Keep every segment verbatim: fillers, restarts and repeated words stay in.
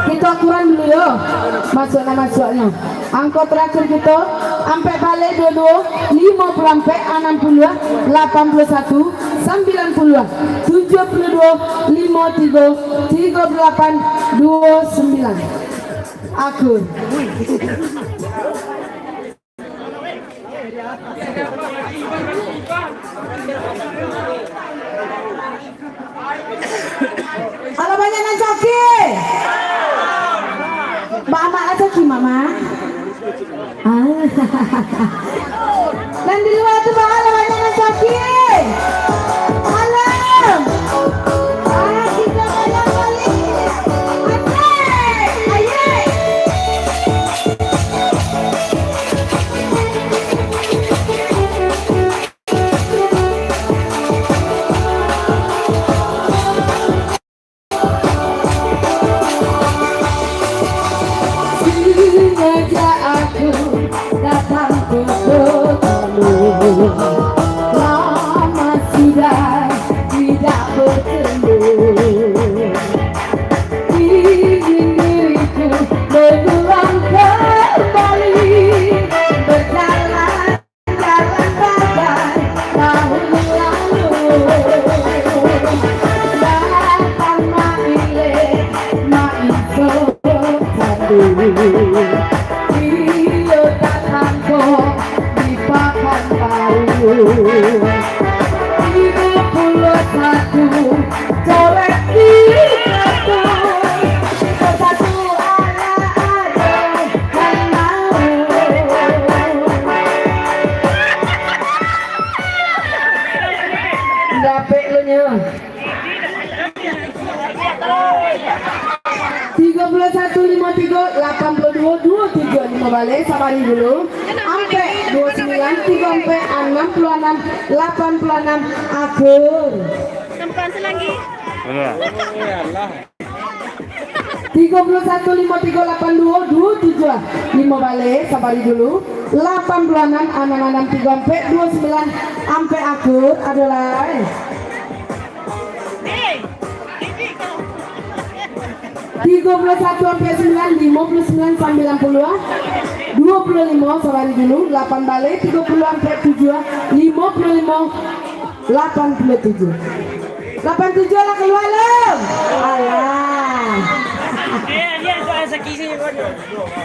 Kito aturan dulu yo, masuak nan masuaknyo. Angko terakhir kito, ampek baleh duo duo, limo puluah ampek, anam puluah, lapan puluah satu, sambilan puluah, tujuah puluah duo, limo tigo, tigo puluah lapan, duo sambilan. Akur. Alah banyak nan coki. Ba amak lah coki, Mak, Mak. Ah. Nan di lua tu, Mak, alah banyak nan coki. Alah. Ah, kito banyak balik. Asik. Aye. Sumajak aku datang ke kotamu, lama sudah tidak bertemu. Ingin diriku mengulang kembali, berjalan jalan bagai tahun lalu. Datang main leh, main sotan dulu. Iyo datang ko di Pakanbaru. Limo puluah satu, corek di satu. Satu ala ado. Dapek lo nyo. Tigo puluah satu limo tigo, lapan puluah duo duo tujuah, limo baleh, sabari dulu. Ampek, duo sambilan, tigo ampek, anam puluah anam, lapan puluah anam, akur. Tempat selagi. Benar. Tigo puluah satu limo tigo lapan duo duo tujuah, limo baleh, sabari dulu. Lapan puluah anam anam anam tigo ampek duo sambilan, ampek akur, ado lai. Tigo puluah satu ampek sambilan, limo puluah sambilan, sambilan puluah, duo puluah limo, sabari dulu. Lapan baleh, tigo puluah ampek tujuah, limo puluah limo, lapan puluah tujuah. Lapan tujuah lah kalua lom. Alah.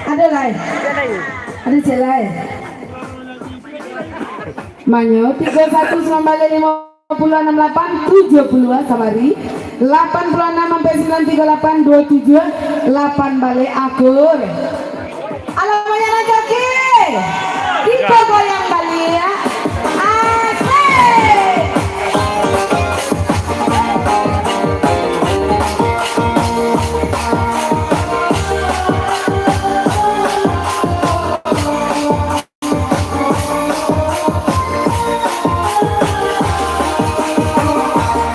Ado lai. Ado ciek lai. Manyo tigo satu sambilan limo puluah anam lapan tujuah puluah, sabari. Lapan puluah anam ampek sambilan tigo lapan duo tujuah, lapan baleh, akur. Alah banyak rajoki. Kito goyang baliak. Asik.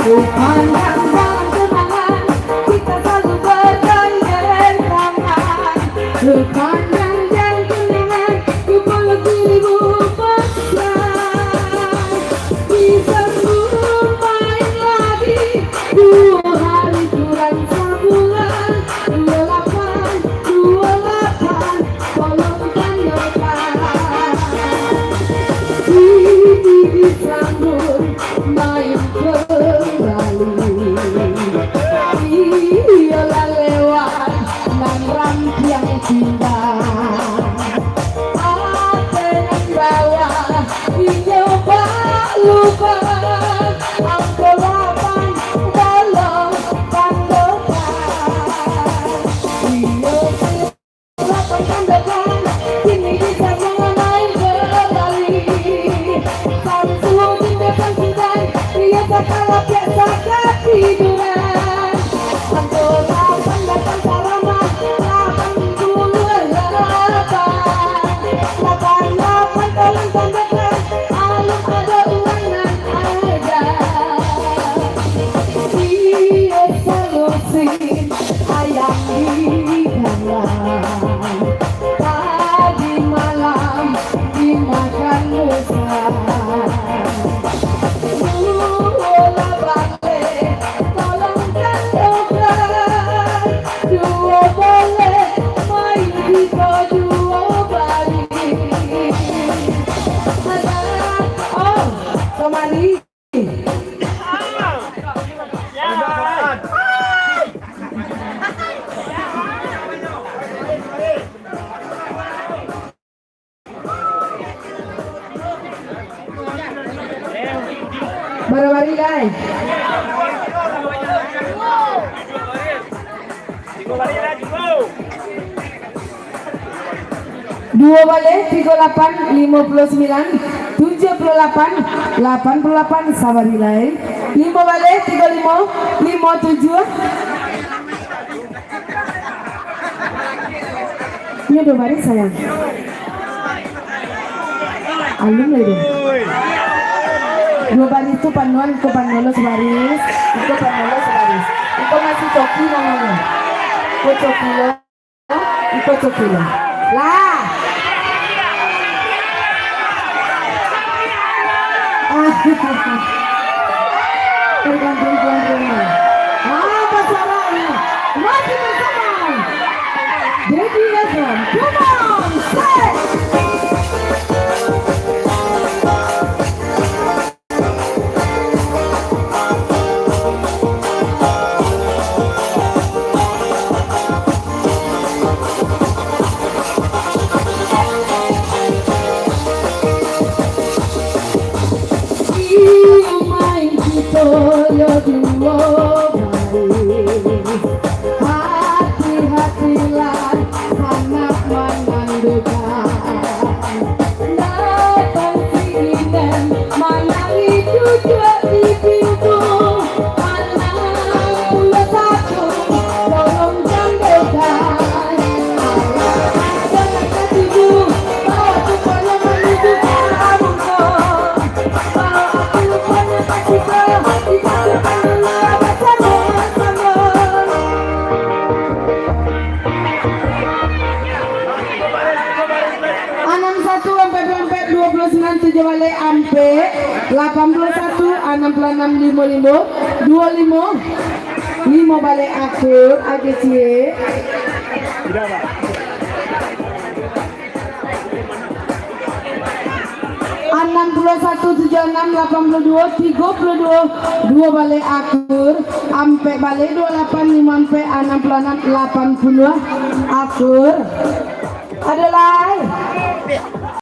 Sepanjang kenangan, kita selalu bergandengan tangan. Sepanjang kenangan, ku peluk dirimu mesra. Disambung main lagi, dua hari kurang sabulan. Dua lapan, dua lapan, tolong tanyokan. Kini disambung main kembali. Iyolah lewat nan rampiang pindah. Ateh nan bawah inyo baluba. Angko lapan tolong tandokan. Iyo, lapan tandokan, kini bisa main kembali. Samsudin datang sudah, iyo sakalapiak sakatiduran. Angko lapan datang salaman, lapan puluah lapan. Lapan lapan tolong tandokan, alun ado urang nan ada. Iyo solusi ayam di dalam, tadi malam dimakan musang. Bara baris lai? Duo baleh, tigo lapan, limo puluah sambilan, tujuah puluah lapan, lapan puluah lapan, sabarilai. Limo baleh, tigo limo, limo tujuah. Nyo duo baris, sayang. Alun lai tu. Duo baris tu panuan, iko panuan lo sabaris, iko panuan lo sabaris. Iko masih coki namonyo. Iko coki lo. Iko coki lo. Lah. Tergantung tuan rumah. Ah, pasaranyo. Masih bersama Dedi Ezra. Come on, say. Iyo main kito yo duo baris. Hati-hatilah sanak manandokan. Datang si Inem manangih cucuak di pintu. Anam puluah satu, tolong janggokan. Alah, jangan katibu, bawa tu payah manuju ka ambo. Bawa tu payah ka siko, kita tu payah basamo-samo. Anam satu, ampek puluah ampek, duo puluah sambilan, tujuah baleh, ampek, lapan puluah satu, anam puluah anam, limo limo, duo limo, limo baleh akur, agak ciek. Anam puluah satu, tujuah anam, lapan puluah duo, tigo puluah duo, duo baleh akur, ampek baleh, duo lapan, limo ampek, anam puluah anam, lapan puluah akur. Ado lai?